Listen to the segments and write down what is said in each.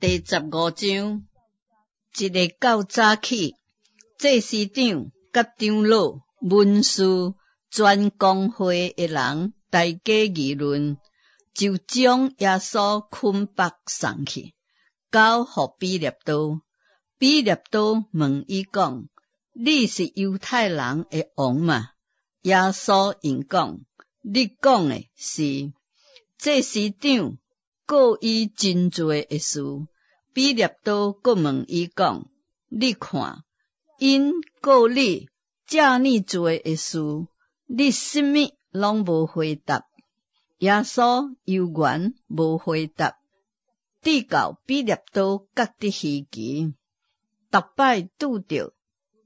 第15章，一个較早起，祭司長佮長老、文士、全公會的人大家議論，就將耶穌捆綁送去，交予彼列多。彼列多問伊講：你是猶太人的王嗎？耶穌應講：你講的是。祭司長告伊真濟的事，彼列多閣問伊講：你看，𪜶告你遮爾濟的事，你啥物攏無回答？耶穌猶原無回答，直到彼列多覺得稀奇，逐擺拄著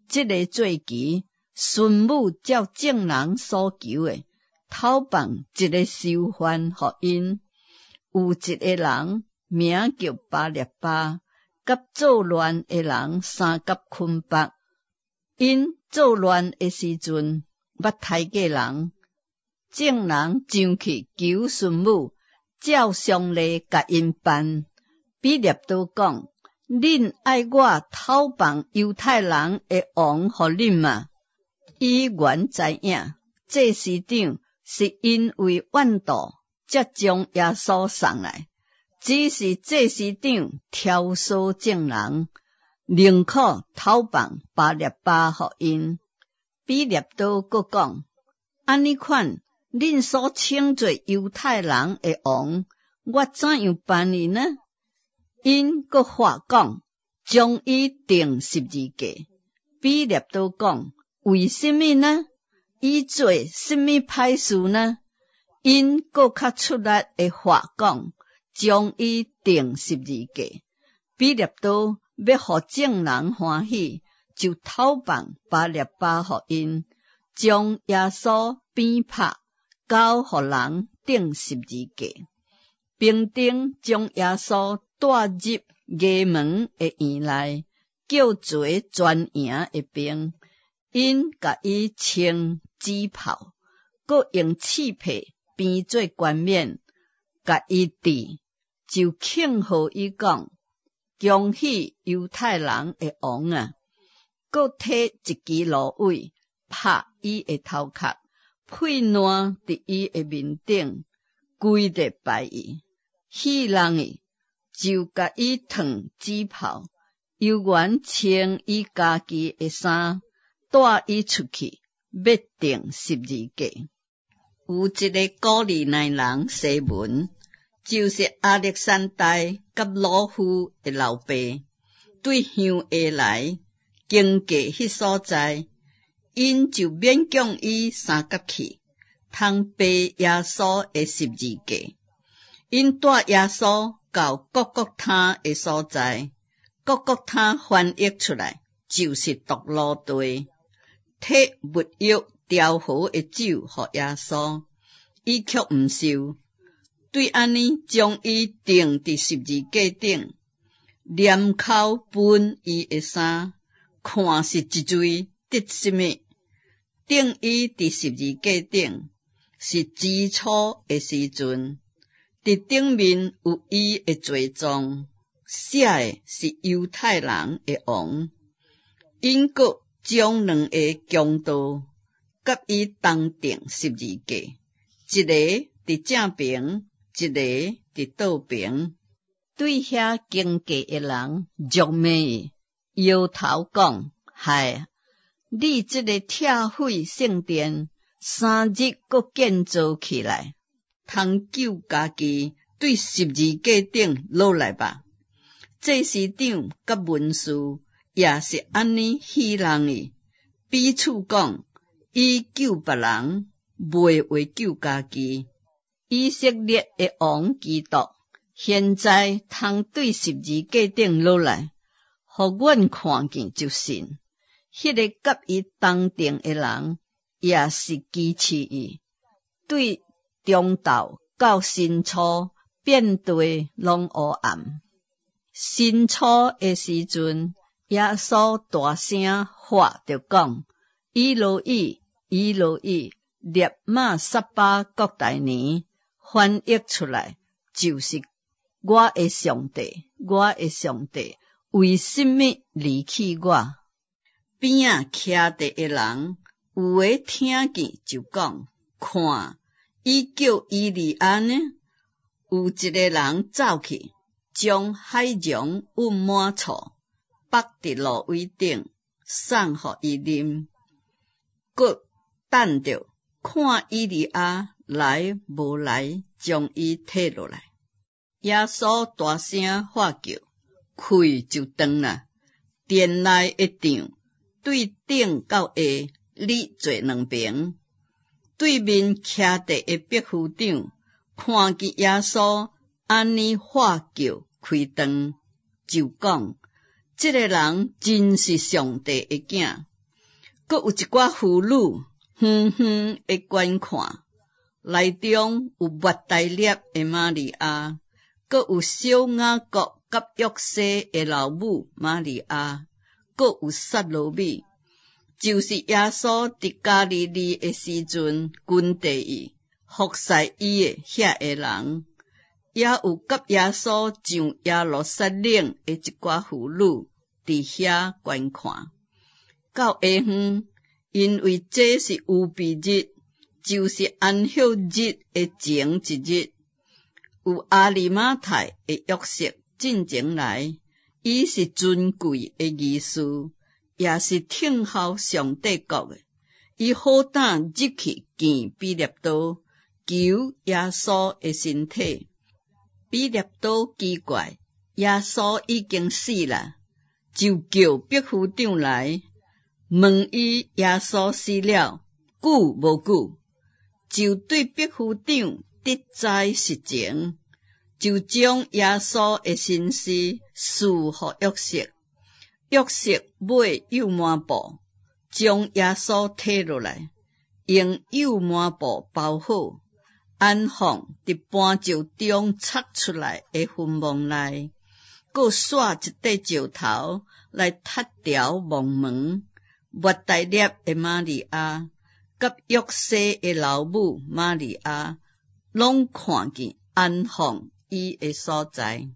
這个節期，巡撫照眾人所求的，偷放一个囚犯予𪜶。有一个人名叫巴列巴，佮作亂的人相佮捆綁。𪜶作亂的時陣，捌刣過人。眾人上去求巡撫，照常例共𪜶辦。彼列多講：恁愛我偷放猶太人的王予恁嗎？伊原知影，祭司長是因為怨妒，才將耶穌送來。只是祭司長挑唆眾人，寧可偷放巴列巴予𪜶。彼列多閣講：按呢款，恁所稱做猶太人的王，我怎樣辦伊呢？𪜶閣喊講：將伊釘十字架。彼列多講：為什麼呢？伊做什麼歹事呢？𪜶閣較出力的喊講：將伊釘十字架。彼列多欲予眾人歡喜，就偷放巴列巴予𪜶，將耶穌鞭拍，交予人釘十字架。兵丁將耶穌帶入衙門的院內，叫齊全營的兵，𪜶共伊穿紫袍，閣用刺帕編做冠冕，共伊戴，就慶賀伊講：恭喜猶太人的王啊！閣提一支蘆葦，拍伊的頭殼，屁瀾佇伊的面頂，跪咧拜伊，戲弄伊，就共伊褪紫袍，猶原穿伊家己的衫，帶伊出去，欲釘十字架。有一个古利奈人西門，就是亞歷山大佮魯孚的老爸，對鄉下來經過彼所在，𪜶就勉強伊相佮去，通背耶穌的十字架。𪜶帶耶穌到各各他的所在，各各他翻譯出來就是髑髏地，提沒藥調和的酒予耶穌，伊卻毋受。對按呢，將伊釘佇十字架頂，簾口分伊的衫，看是一蕊得啥物。釘伊佇十字架頂，是巳初的時陣，佇頂面有伊的罪狀，寫的是猶太人的王。𪜶閣將兩个強盜佮伊同釘十字架，一个佇正爿，一个佇倒爿。對遐經過的人辱罵伊，搖頭講：害！你這个拆毀聖殿，3日閣建造起來，通救家己，對十字架頂落來吧！祭司長佮文士也是按呢戲弄伊，彼此講：伊救別人，袂話救家己。以色列的王基督，現在通對十字架頂落來，予阮看見就信。彼个佮伊同釘的人，也是支持伊。對中晝到申初，遍地攏烏暗。申初的時陣，耶穌大聲喊著講：以羅以，以羅以，列瑪撒巴各大尼，翻譯出來就是我的上帝，我的上帝，為什麼離棄我？邊仔徛著的人，有的聽見就講：看，伊叫以利亞呢？有一个人走去，將海茸蘊滿醋，放佇蘆葦頂，送予伊啉。閣等著看以利亞來無來，將伊提落來。耶穌大聲喝叫，氣就斷啦。殿內的帳對頂到下離做兩爿。對面徛著的百夫長看見耶穌按呢喝叫氣斷，就講：這个人真是上帝的囝。閣有一寡婦女遠遠的觀看，內中有抹大拉的瑪利亞，閣有小雅各佮約西的老母瑪利亞，閣有撒羅米，就是耶穌佇加利利的時陣跟綴伊、服侍伊的遐个人，也有佮耶穌上耶路撒冷的一寡婦女佇遐觀看。到下昏，因為這是預備日，就是安息日的前一日，有亞利馬太的約瑟進前來，伊是尊貴的議士，也是等候上帝國的。伊好膽入去見彼拉多，求耶穌的身體。彼拉多奇怪，耶穌已經死啦，就叫百夫長來問伊耶穌死了久無久，就對百夫長得知實情，就將耶穌的身屍賜予約瑟。約瑟買幼麻布，將耶穌提落來，用幼麻布包好，安放佇磐石中鑿出來的墳墓內，閣徙一塊石頭來窒牢墓門。抹大拉的瑪利亞，佮約西的老母瑪利亞，攏看見安放伊的所在。